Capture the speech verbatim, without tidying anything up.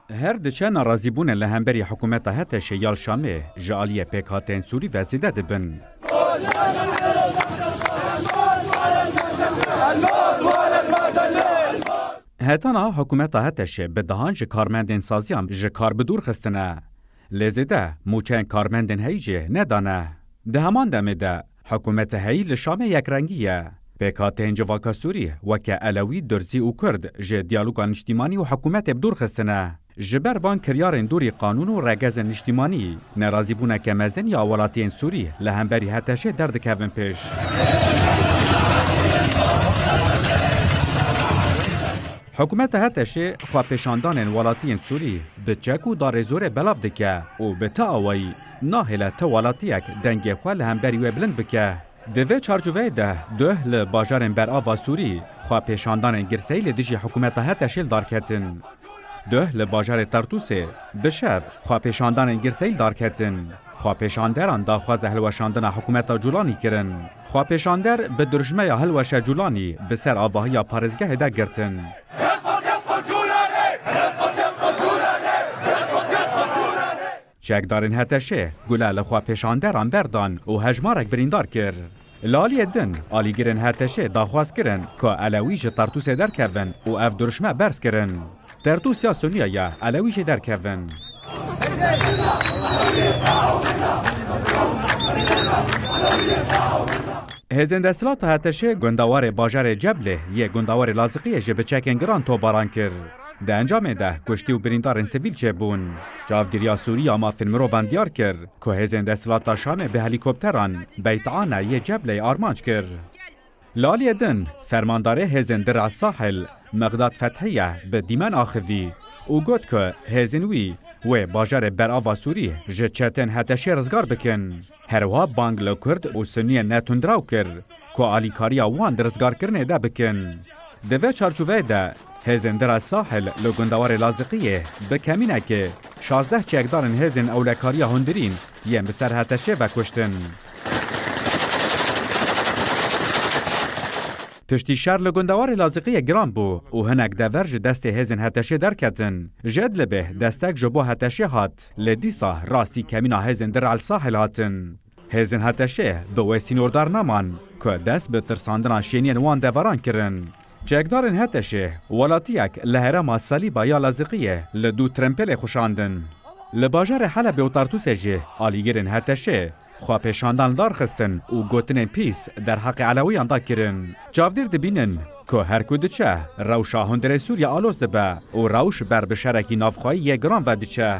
Her diçe nerazîbûnên li hemberî hikûmeta HTŞ'ê ya li Şamê ji aliyê pêkhateyên Sûrî ve zêde dibin. Heta niha hikûmeta HTŞ'ê bi dehan ji karmendên saziyan ji kar bi dûr xistine. Lê zêde mûçeyên karmendên heyî jî nedane. Di heman demê de, hikûmeta heyî li Şamê yekrengî ye. Pêkhateyên civaka Sûrî weke Elewî, Durzî û Kurd ji diyaloga niştîmanî û hikûmetê bi dûr xistine. Ji ber van kiryarên dûrî qanûn û regezên niştîmanî, nerazîbûneke mezin ya welatiyên Sûrî li hemberî HTŞ'ê derdikevin pêş. Hikûmeta HTŞ'ê xwepêşandanên welatiyên Sûrî bi çek û darê zorê belav dike û bi ti awayî nahêle ti welatiyek dengê xwe li hemberî wê bilind bike. Di vê çarçoveyê de duh li bajarên berava Sûrî xwepêşandanên girseyî li dijî hikûmeta HTŞ'ê li dar ketin. Duh li bajarê Tartûsê bi şev xwepêşandanên girseyî li dar ketin. Xwepêşanderan daxwaza hilweşandina hikûmeta Cûlanî kirin. Xwepêşander bi dirûşmeya hilweşa Cûlanî bi ser avahiya parêzgehê de girtin. Çekdarên HTŞ'ê gule li xwepêşanderan berdan û hejmarek birîndar kir. Li aliyê din, alîgirên HTŞ'ê daxwaz kirin ku Elewî ji Tartûsê derkevin û ev dirûşme berz kirin. Tertûs ya Sunniya ye, Elewî jî derkevin. Hêzên desthilata HTŞ'ê gundewarê bajarê Ceblê yê gundewarê Laziqiyê ji bi çekên giran tobaran kir. Di encamê de kuştî û birîndarên sivîl çêbûn. Çavdêriya Sûrî ya Mafên Mirovan diyar kir ku hêzên desthilata Şamê bi helîkopteran Beyt Ane yê Cebleyê armanc kir. Li aliyê din, fermandarê hêzên Dir'a Sahil, Mexdad Fethiye bi dîmen axivî û got ku hêzên wî wê bajarê berava Sûrî ji çetên HTŞ'ê rizgar bikin. Her wiha bang li Kurd û Sunniyên netundrew kir ku alîkariya wan di rizgarkirinê de bikin. Di vê çarçoveyê de hêzên Dir'a Sahil li gundewarê Laziqiyê bi kemînekê şazdeh çekdarên hêzên ewlekariya hundirîn yên bi ser HTŞ'ê ve kuştin. Piştî şer li gundewarê Laziqiyê giran bû û hinek dever ji destê hêzên HTŞ'ê derketin. Ji Idlibê destek ji bo HTŞ'ê hat, lê dîsa rastî kemîna hêzên Dir El Sahil hatin. Hêzên HTŞ'ê bi wê sînordar neman ku dest bi tirsandina şêniyên wan deveran kirin. Çekdarên HTŞ'ê welatiyek li herêma Salîba ya Laziqiyê li dû Trempêlê xuşandin. Li bajarê Helebê û Tartûsê jî alîgirên HTŞ'ê xwepêşandan li dar xistin û gotinên pîs derheqê Elewiyan da kirin. Çavdêr dibînin ku her ku diçe, rewşa hundirê Sûriye aloz dibe û rewş ber bi şerekî navxweyî yê giran ve diçe.